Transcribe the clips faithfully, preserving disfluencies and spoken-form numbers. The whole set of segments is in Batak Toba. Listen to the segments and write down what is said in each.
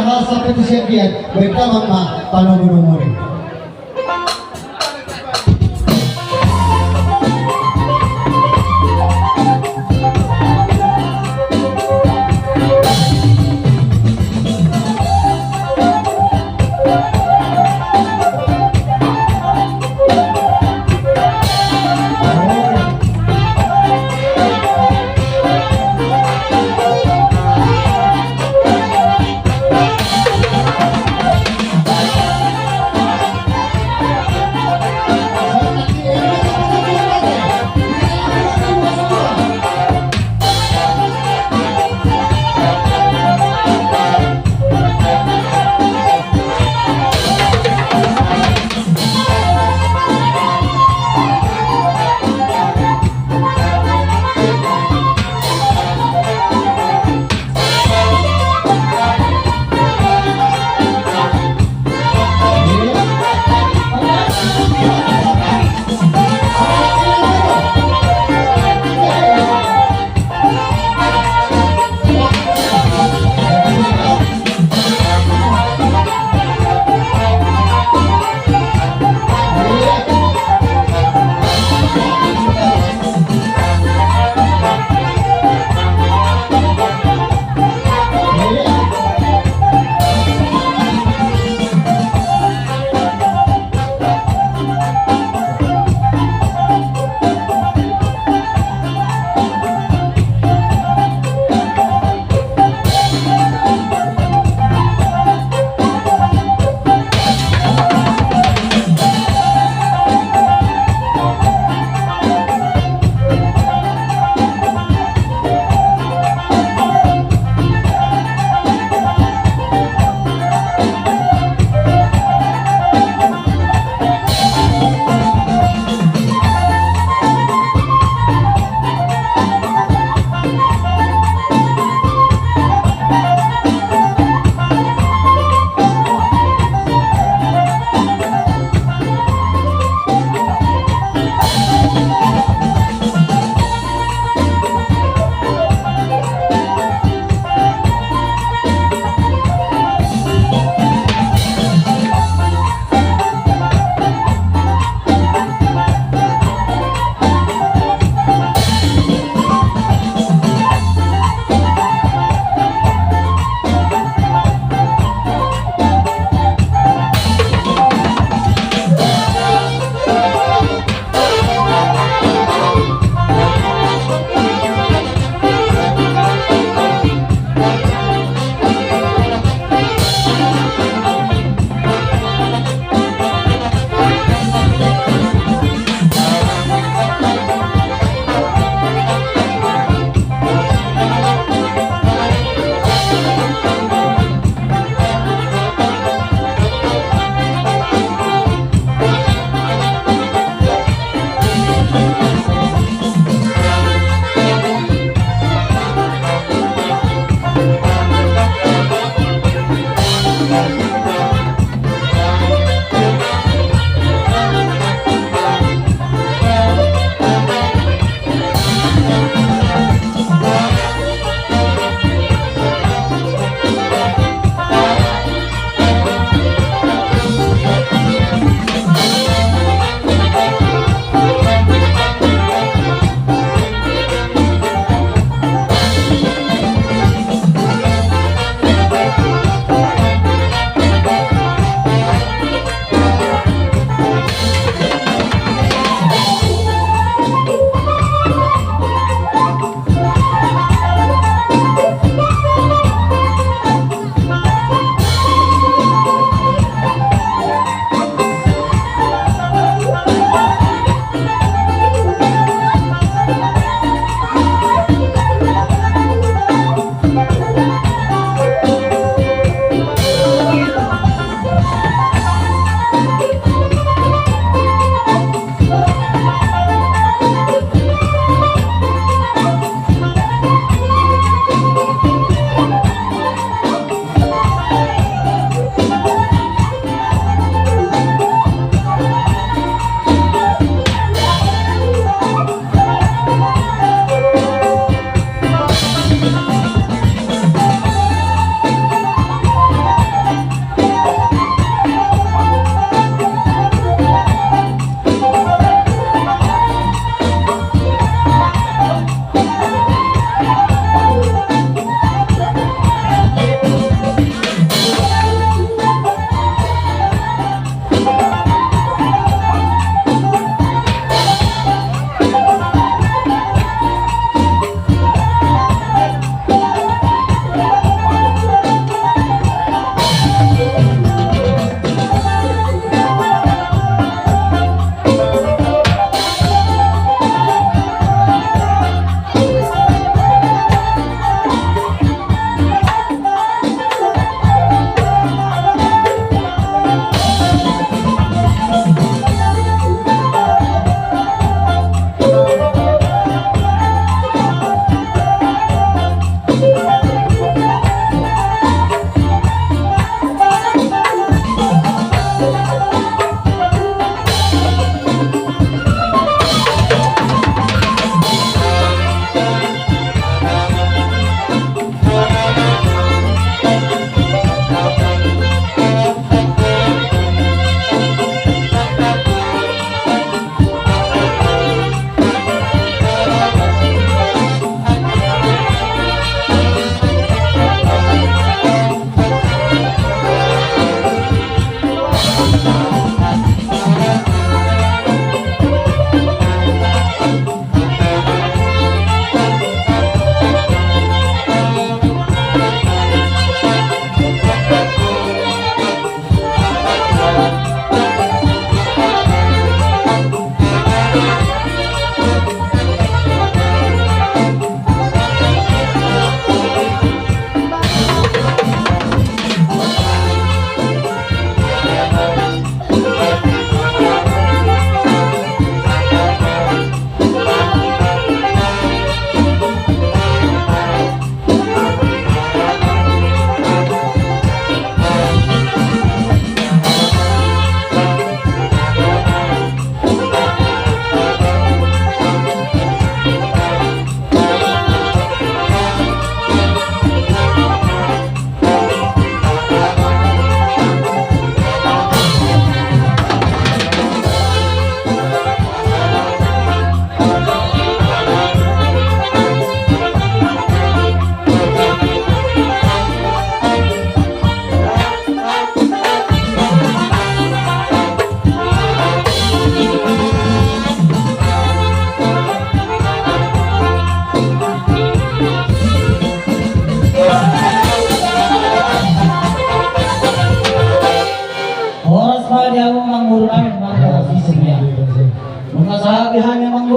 hal sampai tu siagian, berkaman ma panomu-nomu ni.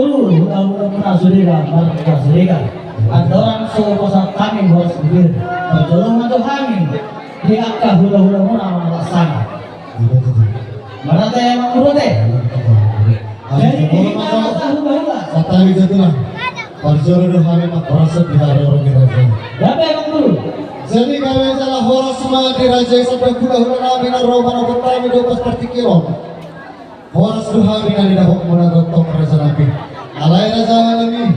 Hulahula muna sude da, marga sude da. Andorang so pasahat hami horas ni pir, parjolo ma jo hami di angka hulahula muna mangalap sanga. Marata ya, Amang Guru, te. Jadi, di hita rasa hulahula. Satabi jatulah. Parjolo do hami mangkorashon di haroro ni raja. Dame, Amang Guru. Jadi, gabe jala horas ma di raja i, sandok hulahula nami na ro manopot hami do pas partingkian on. Horas do hami na nidapot muna tongtong, raja nami. Alai, raja nami,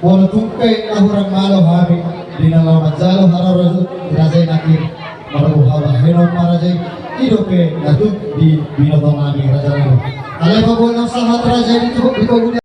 molo tung pe na hurang malo hami di na laho manjalo haroro ni raja i nangkin, marboha bahenon ma, raja i, i dope na tung di binoto nami, raja nami. Alai, paboa na sahat, raja i, di tu-, di poguni